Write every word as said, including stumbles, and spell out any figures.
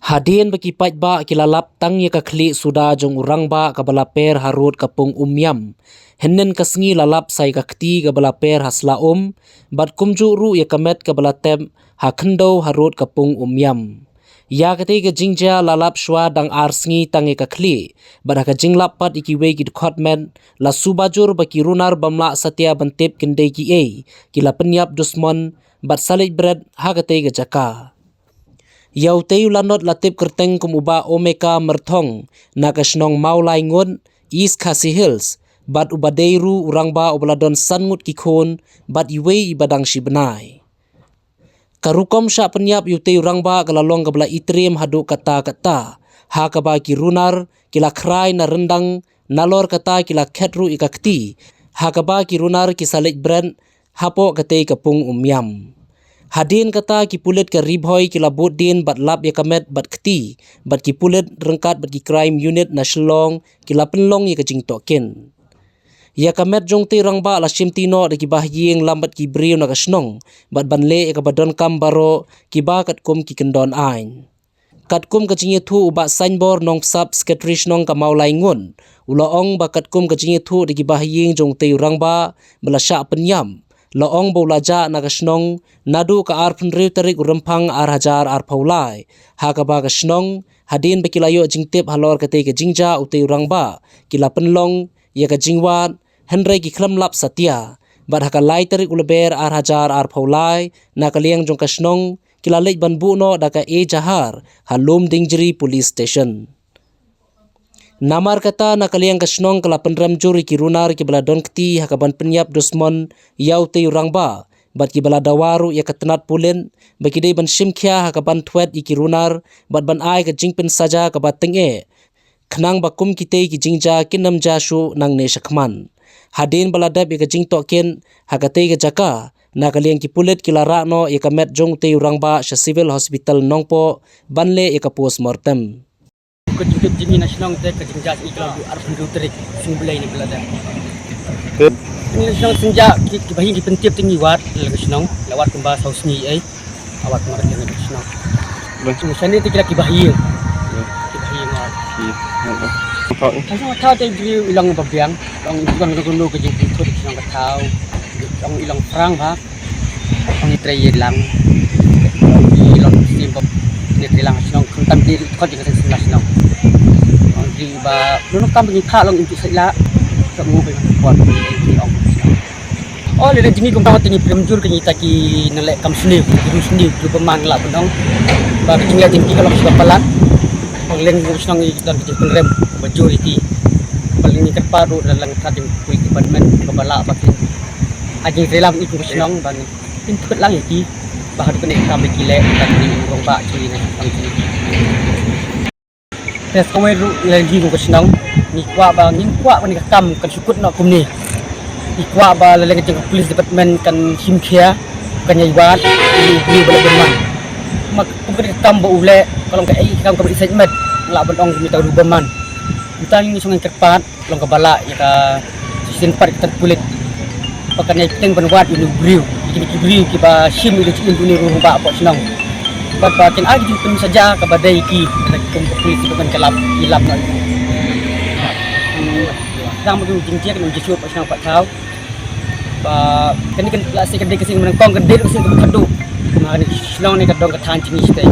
Hadien ba ki paidbah ki la lap tang ïa ka khlieh suda jong u rangbah kaba la per harud ka pung Umiam, hynnin ka sngi la lap sa ïa ka kti kaba la per ha sla um, bad kumjuh ruh ïa ka met kaba la tep ha khyndew harud ka pung Umiam. Ïa katei ka jingjia la lap shuwa dang ar sngi tang ïa ka khlieh, bad ha ka jinglap pat ïa kiwei ki dkhot met, la suba jur ba ki runar bym lah satia ban tip kin dei kiei, ki la pynïap dusmon bad sa leit bret ha katei ka jaka. Ïa utei u lanot la tip kyrteng kum u Bah Omeka Myrthong, na ka shnong Mawlaingut, East Khasi Hills, bad uba dei ruh u rangbah uba la don san ngut ki khun, bad iwei iba dang shi bnai. Ka rukom shah pynïap ïa utei u rangbah ka la long kaba la itriem haduh katta katta, ha kaba ki runar ki la khrai na ryndang, nalor kata ki la khet ruh ïa ka kti, ha kaba ki runar ki sa leit bret hapoh katei ka pung Umiam. Hadien kata ki pulit ka Ri Bhoi ki la bud dien bad lap ïa ka met bad kti, bad ki pulit ryngkat bad ki crime unit na Shillong ki la pynlong ïa ka jingtohkit. Ïa ka met jong utei u rangbah la shimti noh da ki bahaïing lem bad ki briew na ka shnong, bad ban leh ïa kaba donkam baroh kiba katkum ki kyndon aiñ. Katkum ka jingïathuh u Bah Sainbor Nongpsap, Secretary Shnong ka Mawlaingut, u la ong ba katkum ka jingïathuh da ki bahaïing jong utei u rangbah ba la shah pynïap, la ong ba u la jah na ka shnong naduh ka arphew hynriew tarik u Rymphang ar hajar arphew lai, ha kaba ka shnong, hadien ba ki la ïoh jingtip halor katei ka jingjia utei u rangbah, ki la pynlong ïa ka jingwad, hynrei ki khlem lap satia. Bad ha ka lai tarik u Lber ar hajar arphew lai, na ka liang jong ka shnong, ki la leit ban buh noh da ka ejahar ha Lumdiengjri Police Station. Namar kata, na ka liang ka shnong ka la pynrem jur ïa ki runar kiba la don kti ha kaban pynïap dusmon ïa utei u rangbah, bad kiba la dawa ruh ïa ka tnat pulit ba ki dei ban shim khia ha kaban thwet ïa ki runar, bad ban ai ka jingpynsaja kaba tyngeh, khnang ba kum kitei ki jingjia kin ym jia shuh nangne shakhmat. Hadien ba la dep ïa ka jingtohkit ha katei ka jaka, na ka liang ki pulit ki la rah noh ïa ka met jong utei u rangbah sha Civil Hospital Nongpoh ban leh ïa ka postmortem. Ka jingtip jong ngi na shnong te ka jingjia jong ngi ka la duh arphew hynriew tarik, sngi Blei ne ba la dep. Ngi na shnong, sngi jia ki, ki bahaïing ki pyntip te ngi wad, la ka shnong la wad kumba saw sngi ei. Awat mar ïa ngi shnong. Bang. Shnong shane te ki la ki bahaïing. Ki bahaïing. Ki. Ka shnong ka thaw te jri i long ba biang, long i long ka jingpynthut shnong ka thaw. Long i long phrang ba. Long i trei ïa lang. Long i long sim ba. Ni trei lang shnong khamtam di khot jing ka shnong. Long i ba long kam ni pha long i tu sai la. Ka ngu ba pot. Long. O, lada jong ngi kumta te ngi pyrem jur, ka ngi ta ki nongleh kam sniew, ki ru sniew, ki ru bymman, lah ban ong ba ka jingleh jong ki ka long sha palat. Ba leng kum shnong ngi don ka jingpynrem ba jur ïa ki. Ba leng ngi kyrpad ruh na leng ka jong police department ba lah ba ki ai jingtrei lang ïa ki kum shnong ba ngin pyntip lang ïa ki ba haduh kane ka kam ba ki leh ka jong ngi, rangbah jong ngi na shnong jong ngi. Te sa kawei ruh, lada ngi kum ka shnong ngi kwah ba, ngim kwah ba kane ka kam kan shu kut noh kumne. Ngi kwah ba lada ka jong ka police department kan shim khia, kan ïai wad ïa u briew ba la bymman. Ma kum kane ka kam ba u leh ka long kaei ka kam kaba iseid met, lah ban ong kumne, ta ru bymman. Mynta ngi shu ngan kyrpad long kaba lah ïa ka shisien pat ka tnat pulit ba kan ïai bteng ban wad ïa une u briew, ïa kine ki briew kiba shim ïa ka jingim une u rangbah hapoh shnong. Bad ba kin ai ka jingpynsaja kaba dei ïa ki, lada kum ka police ka ban kylla ïa lap noh. Tang ba ka jingjia ka jingjia shuh hapoh shnong hapoh thaw. Ba kane kan la shisien ka dei ka shisien kaba nyngkong, ka dei ka shisien kaba khatduh. Ma kane ka shnong ne ka don ka thaiñ jong ngi shatei.